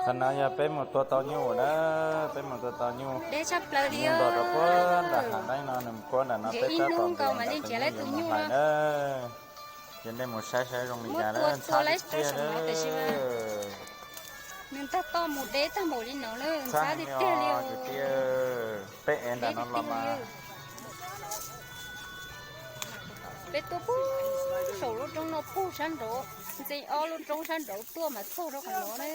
Qhov no yog peb mus tua tau nyuj na, peb mus tua tau nyuj. Deb tshaj plaws li. Nyuj nrog rau puag nram hav neeb no, nws mus puag nram no, peb tab tom nrog tus nyuj mus hais na. Ces nej mus saib saib zoo li cas na, ntxhab tiag tiag na. Nws ntag toj mus deb tag npaum li no na, ntxhab tiag tiag li. Kwv tij, peb ev nram no los mas. Peb tuaj puag saum lub roob no puag sab nraud, ntxeev ob lub roob sab nraud tuaj mas txog rau qhov no na.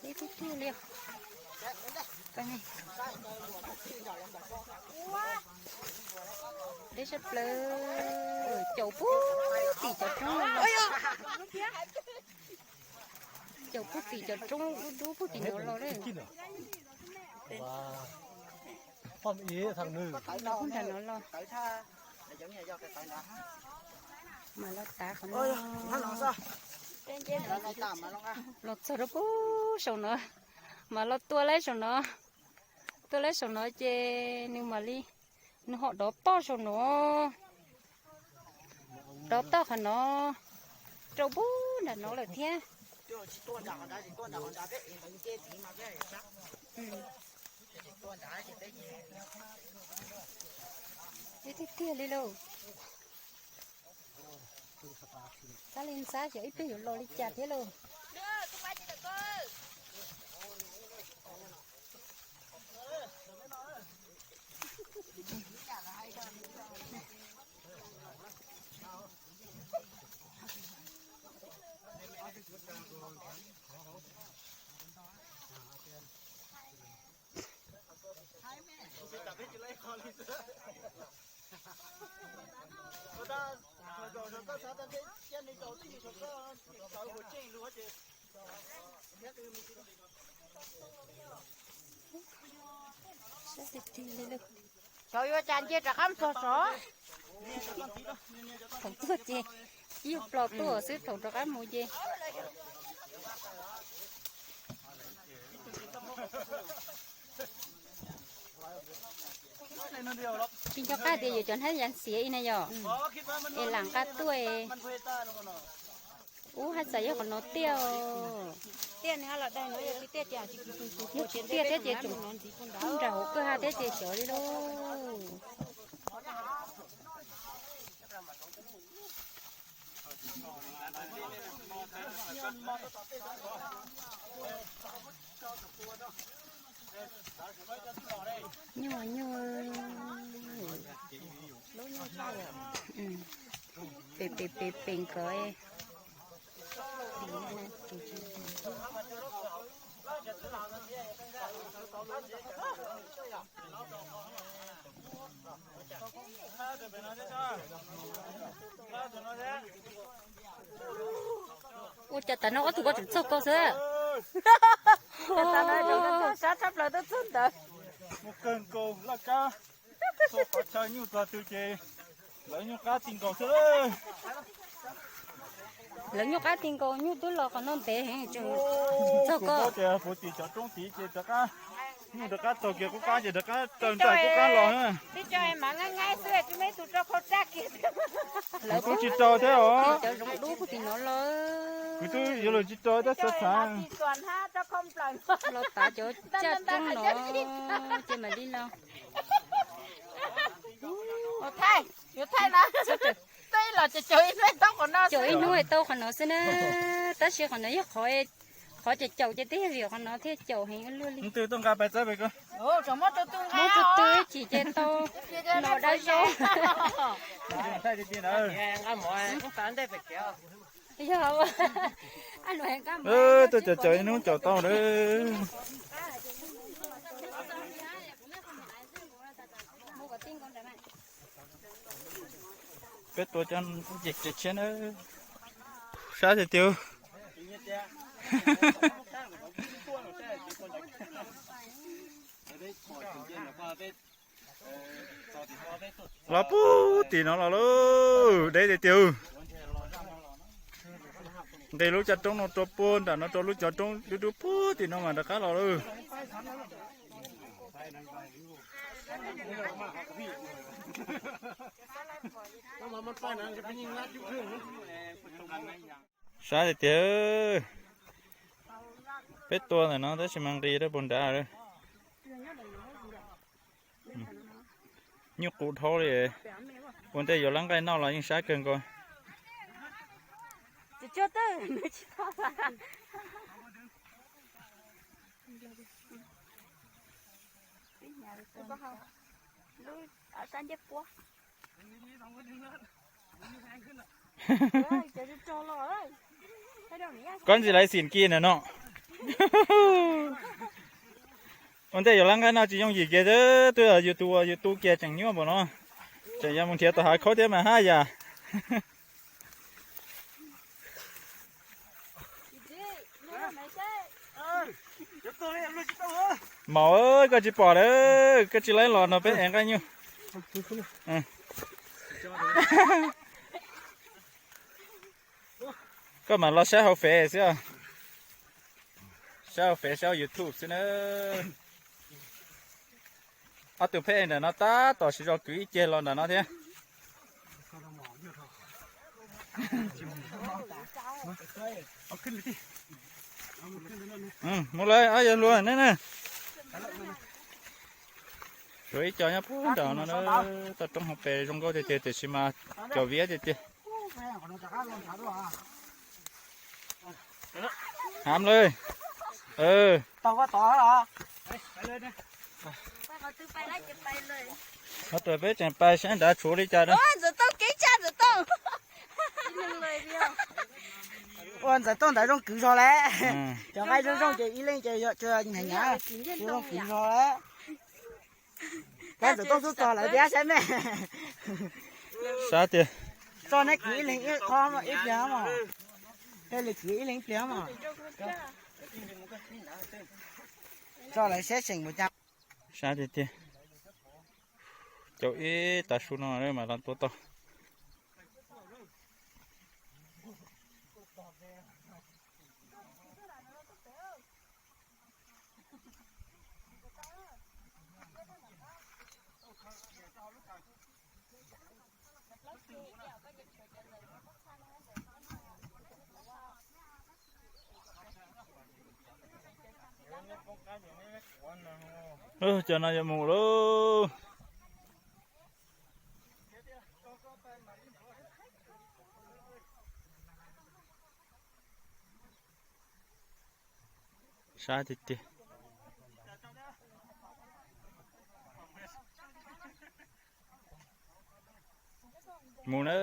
Deb tiag tiag li. Deb tshaj plaws, caum puag tim cov roob no. Caum puag tim cov roob dub dub puag tim no los lawm. Puag nram no los. Mas los tav qhov no. Los txog rau puag saum no, mas los tua laib saum no. Tua laib saum no ces nws mam li, nws ho dov toj saum no. Dov toj qhov no rau puag nram no lawm thiab. Tiag tiag li lauj. Tab li ntxhab xyov ib pliag yuav los li cas thiab lauj. Xyov yuav cas nce rov qab mus txog sov. Thaum tuaj ces ib plos tuaj xwb, thaum rov qab mus ces tsis nco qab tias yuav cov hnab yav xiav ib na yom, es lam nqa tuaj. Ub, haj txawm yog qhov no tiaj. Tiaj thiab ces tseem nrag hauv kwj ha thiab ces xyov li lauj. Nyuj, nyuj, pem pem pem pem nkawd. Ua cas tas no ob tug koj tseem txog koj xwb? Sab tshaj plaws tuaj txog ntawd. Mus kawg nkaus laj kab, txog qhov chaw nyuj txog twg ces lawv nyuj qab ti nkaus xwb. Lawv nyuj qab ti nkaus, nyuj twb los qhov no ntev heev tseem txog koj. Ces puv tim cov roob tid ces rov qab, nyuj rov qab txog kiag qub qab ces rov qab raws nraim qub qab los. Kuv twb tsis rau thiab os. Cov zoov dub puag tim no los. Kuv twb yuav luag tsis rau thiab xav xav. Los tav cov caj roob no ces mam li los. Caum ib hnub tau qhov no xwb na, tab sis qhov no yog qhov, qhov caum caum ces twb yog vim qhov no thiaj caum heev ua luaj li. Muab tug twg ces tau no dab zaub. Yog tuaj caum caum ib hnub caum tau na. Peb tua cov ces tshiab na. Sab tiag tiag. Los puag tim no los lauj, deb tiag tiag. Nqis lub caj roob no rau puag nram no rau lub cov roob dub dub puag tim no mas rov qab los lauj. Sab tiag tiag. Peb tua ntawm no tab sis mas nqis rau puag nrad lawm. Nyuj qus dhau li. Ua ntej yuav lab nqaij noj los yeej sab kawg nkaus. Koj ntxim laiv xim kis na no. Ua ntej yuav lab nqaij noj tsis yooj yim kiag, twb yog yus tus, yus tu kiag tseem nyuaj npaum no. Tseem yuav mus nrhiav tom hav khaub thiab mas haj yam. Maum, koj tsis pom lawm, koj tsis laib los no peb ev nqaij nyuj. Koj mam los saib hauv Fev xwb, saib hauv Fev saib hauv YouTube xwb na. Ob tug phej ntawm no tab tom siv zog kwv ib ceg los ntawm no thiab. Mus lawm ob yawg hluas ne na. Suav ib co nyob puag nram no, toj roob hauv pes zoo nkauj tiag tiag tiam sis mas cov viab tiag tiag. Ham lawm. Qhov twg peb tseem pais saib nrad tshuav li cas. Ua Ntxawm Tooj ntawd zoo kwv zog lawm. Cov nqaij zoo zoo ces ib leeg ces yog hnyav hnyav, zoo kwv zog lawm. Peb Ntxawm Tooj xub txog lawm thiab saib me. Sab tiag. Tso neb kwv ib leeg ib qho ib pliag mog. Tej li kwv ib leeg ib pliag mog. Tso lawv siab seem mus cas. Sab tiag tiag. Caum ib tav su no mam los tua tau. Cov no yuav mus lauj. Sab tiag tiag. Mus na.